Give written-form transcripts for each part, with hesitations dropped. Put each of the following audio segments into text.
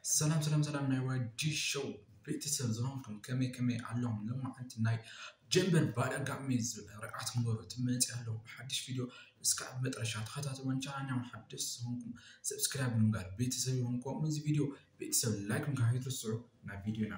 ሰላም ሰላም ሰላም ናይ ዋጂ ሾው ቤተሰብ ዝኾንኩም ከመይ ከመይ ኣለኹም? ሎማዓንቲ ናይ ጀንበር ባለጋሜ ዝብል ርዓት ክንገብሮ ትመፅእ ኣለኹ ብሓድሽ ቪድዮ። እስካብ መጥረሻ ተኸታተሉን። ቻናልና ሓደሽ ዝኾንኩም subscribe ብምግባር ቤተሰብ ይኹንኩም። እዚ ቪድዮ ቤተሰብ like ምግባር ኣይትርስዑ። ናብ ቪድዮና።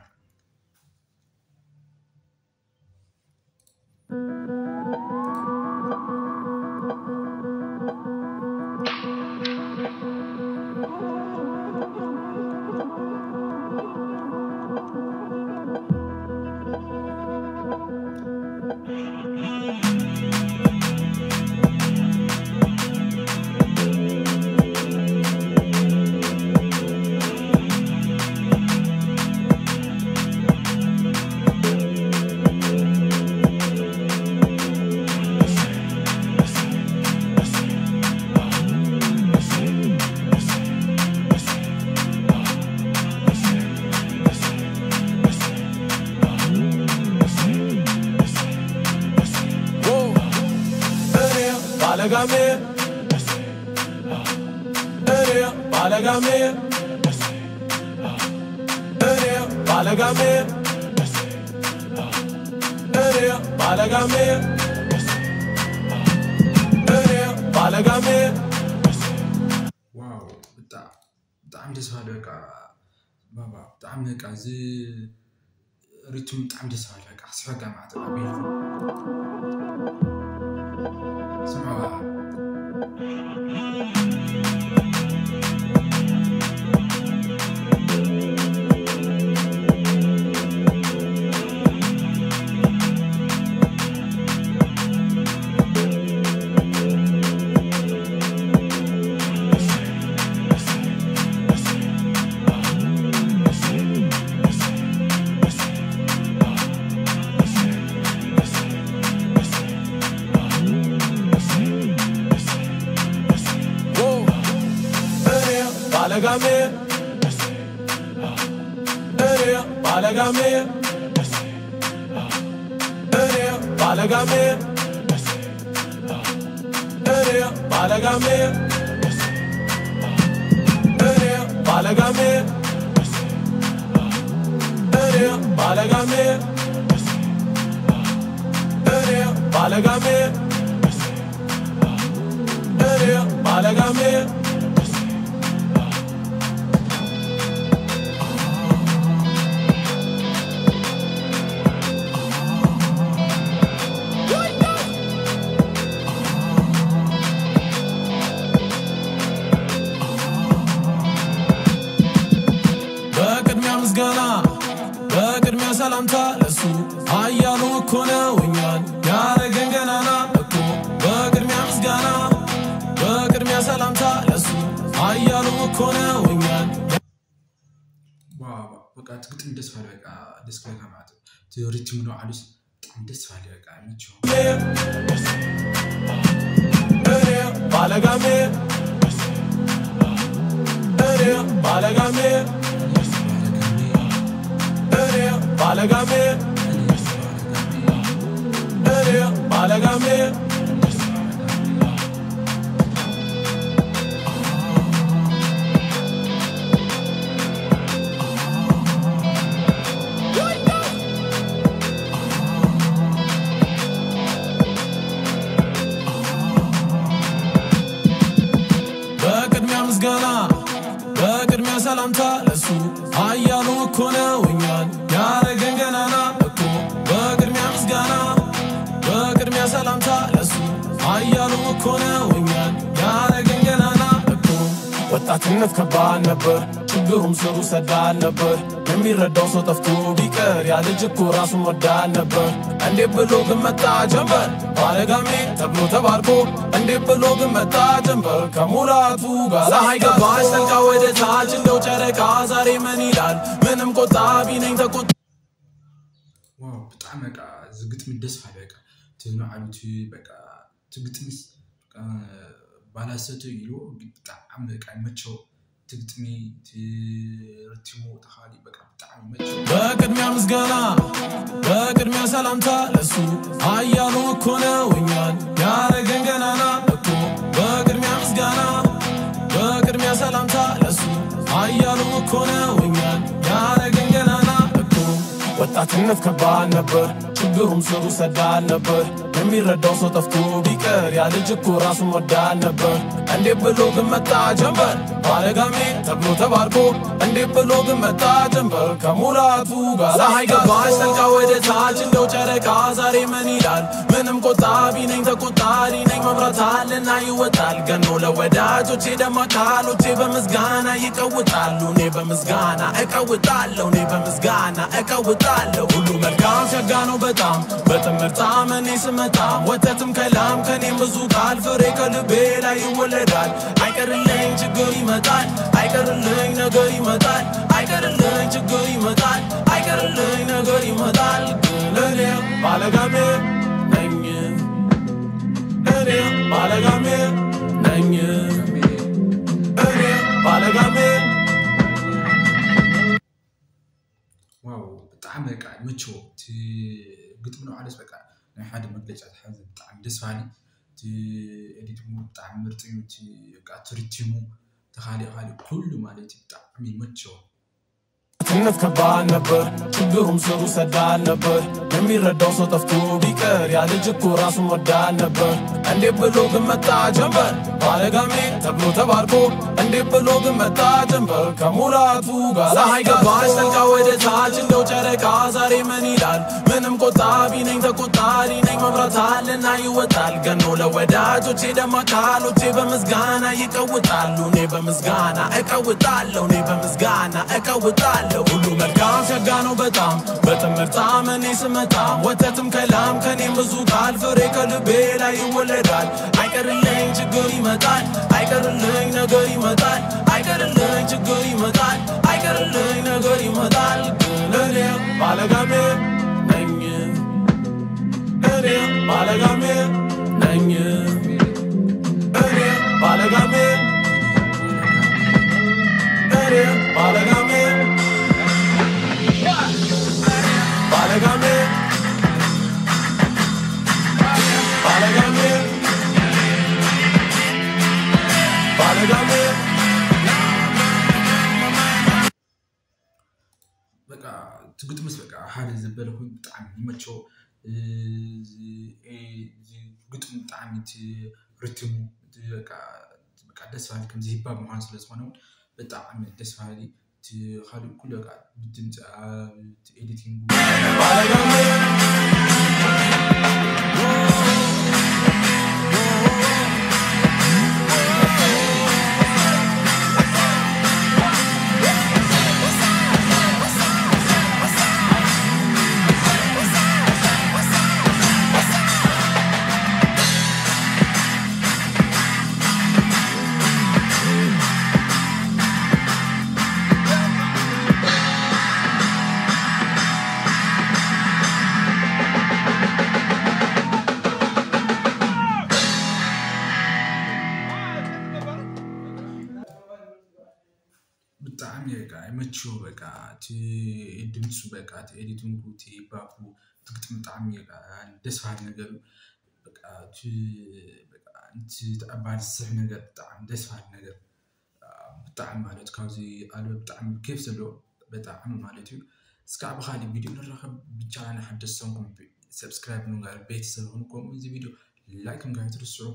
ባለጋሜ እኔ ባለጋሜ እኔ ባለጋሜ እኔ ባለጋሜ እኔ ባለጋሜ። Wow፣ ብጣዕሚ ደስ በሃሊ። በቃ ባባ ብጣዕሚ በቃ እዚ rhythm ብጣዕሚ ደስ በሃሊ። በቃ ክስሕበካ ማለት እዩ። ቤልኩ ስምዑ። እኔ ባለጋሜ እኔ ባለጋሜ እኔ ባለጋሜ እኔ ባለጋሜ እኔ ባለጋሜ እኔ ባለጋሜ እኔ ባለጋሜ እኔ ባለጋሜ። በቅድሚያ ምስጋና፣ በቅድሚያ ሰላምታ ለሱ፣ ኃያሉ እኮ ነው እኛን ያረገን ገናና እኮ። በቅድሚያ ምስጋና፣ በቅድሚያ ሰላምታ ለሱ፣ ኃያሉ እኮ ነው እኛን። Wow፣ በቃ እቲ ግጥሚ ደስ በሃሊ። በቃ ደስ ክብለካ ማለት እዩ። እቲ rhythm ንባዕሉስ ብጣዕሚ ደስ በሃሊ። በቃ ይመችዎ። እኔ ባለጋሜ እኔ ባለጋሜ እኔ ባለጋሜ እኔ ባለጋሜ። በቅድሚያ ምስጋና፣ በቅድሚያ ሰላምታ ለሱ፣ ኃያሉ እኮ ነው እኛን ያረገን ገናና እኮ። በቅድሚያ ምስጋና፣ በቅድሚያ ሰላምታ ለሱ፣ ኃያሉ እኮ ነው እኛን ያረገን ገናና እኮ። ወጣትነት ከባድ ነበር፣ ችግሩም ስሩ ሰዳል ነበር። የሚረዳው ሰው ጠፍቶ ቢቀር ያ ልጅ እኮ ራሱን ወዳል ነበር። እንዴት ብሎ ግን መጣ ጀንበር ባለጋሜ ተብሎ ተባርኮ? እንዴት ብሎ ግን መጣ ጀንበር ከሙላቱ ጋር? ፀሐይ ገባች ጠልቃ ወደ ታች እንደው ጨረቃ ዛሬ ምን ይላል? ምንም ቆጣቢ ነኝ ተቆጣ። Wow፣ ብጣዕሚ በቃ እዚ ግጥሚ ደስ በሃሊ። በቃ እቲ ንባዕሉ እቲ በቃ እቲ ግጥሚስ በቃ ባላሰቱ ኢሉ ብጣዕሚ በቃ ይመቸው። እቲ ግጥሚ፣ እቲ rhythm ኡ ተኻሊ በቃ ብጣዕሚ ይመቸው። በቅድሚያ ምስጋና፣ በቅድሚያ ሰላምታ ለሱ፣ ኃያሉ እኮ ነው እኛን ያረገን ገናና እኮ። በቅድሚያ ምስጋና፣ በቅድሚያ ሰላምታ ለሱ፣ ኃያሉ እኮ እኮ ነው እኛን ያረገን ገናና እኮ። ወጣትነት ከባድ ነበር፣ ችግሩም ስሩ ሰዳል ነበር። የሚረዳው ሰው ጠፍቶ ቢቀር ያ ልጅ እኮ ራሱን ወዳል ነበር። እንዴት ብሎ ግን መጣ ጀንበር ባለጋሜ ተብሎ ተባርኮ? እንዴት ብሎ ግን መጣ ጀንበር ከሙላቱ ጋር? ፀሐይ ገባች ጠልቃ ወደ ታች እንደው ጨረቃ ዛሬ ምን ይላል? ምንም ቆጣቢ ነኝ፣ ተቆጣሪ ነኝ። መብራት አለና ይወጣል ገኖ ለወዳጆቼ፣ ደማካሎቼ በምስጋና ይቀውጣሉ። እኔ በምስጋና እቀውጣለሁ፣ እኔ በምስጋና እቀውጣለሁ። ሁሉ መልካም ሸጋ ነው በጣም፣ በጥምር ጣዕም እኔ ስመጣ። ወተትም ከላም ከኔም ብዙ ቃል ፍሬ ከልቤ ላይ ይወለዳል። አይቀርልኝ ችግር ይመጣል፣ አይቀርልኝ ነገር ይመጣል፣ አይቀርልኝ ችግር ይመጣል፣ አይቀርልኝ ነገር ይመጣል። ግን እኔ ባለጋሜ ነኝ፣ እኔ ባለጋሜ ነኝ፣ እኔ ባለጋሜ። ዋው፣ ብጣዕሚ በቃ ይመችዎ። እቲ ግጥሚ ንባዕሉስ በቃ ናይ ሓደ መግለጫ ዝሓዘ፣ ብጣዕሚ ደስ በሃሊ። እቲ editing ብጣዕሚ ምርጥ እዩ። እቲ በቃ እቲ rhythm ኡ፣ እቲ ካሊእ ካሊእ ኩሉ ማለት እዩ፣ ብጣዕሚ ይመችዎ። ወጣትነት ከባድ ነበር፣ ችግሩም ስሩ ሰዳል ነበር። የሚረዳው ሰው ጠፍቶ ቢቀር ያ ልጅ እኮ ራሱን ወዳል ነበር። እንዴት ብሎ ግን መጣ ጀንበር ባለጋሜ ተብሎ ተባርኮ? እንዴት ብሎ ግን መጣ ጀንበር ከሙላቱ ጋር? ፀሐይ ገባች ጠልቃ ወደ ታች እንደው ጨረቃ ዛሬ ምን ይላል? ምንም ቆጣቢ ነኝ፣ ተቆጣሪ ነኝ። መብራት አለና ይወጣል ገኖ ለወዳጆቼ፣ ደማካሎቼ በምስጋና ይቀውጣሉ። እኔ በምስጋና እቀውጣለሁ፣ እኔ በምስጋና እቀውጣለሁ። ሁሉ መልካም ሸጋ ነው በጣም፣ በጥምር ጣዕም እኔ ስመጣ። ወተትም ከላም ከኔም ብዙ ቃል ፍሬ ከልቤ ላይ ይወለዳል። አይቀርልኝ ችግር ይመጣል፣ አይቀርልኝ ነገር ይመጣል፣ አይቀርልኝ ችግር ይመጣል፣ አይቀርልኝ ነገር ይመጣል። ግን እኔ ባለጋሜ ነኝ፣ እኔ ባለጋሜ ነኝ፣ እኔ ባለጋሜ፣ እኔ ባለጋሜ፣ ባለጋሜ፣ ባለጋሜ፣ ባለጋሜ። በቃ እቲ ግጥምስ በቃ ሓደ ዘበለ ኮይኑ ብጣዕሚ ይመችዎ። እዚ ግጥሙ ብጣዕሚ፣ እቲ rhythm ኡ በቃ ደስ በሃሊ፣ ከምዚ hip hop ምኳኑ ስለዝኮነ እውን ብጣዕሚ ደስ በሃሊ። እቲ ካሊእ ኩሉ በቃ ብድምፂ፣ እቲ editing ኡ ባለጋሜ። ብጣዕሚ በቃ ይመችዎ። በቃ እቲ ድምፁ፣ በቃ እቲ editing ኡ፣ እቲ hip hop ኡ፣ እቲ ግጥሚ ብጣዕሚ በቃ ደስ በሃሊ ነገር እዩ። በቃ እቲ በቃ እቲ ተቐባሊ ዝስሕብ ነገር፣ ብጣዕሚ ደስ በሃሊ ነገር ብጣዕሚ ማለት ካብዚ ኣልበም ብጣዕሚ ኬፍ ዘለዎ ብጣዕሚ ማለት እዩ። እስካዕ ብካሊእ ቪድዮ ንራኸብ። ብቻና ሓደስቲ ሰንኩም subscribe ምግባር ቤተሰብ ኩኑ፣ ከምኡ እዚ ቪድዮ like ምግባር ኣይትርስዑ።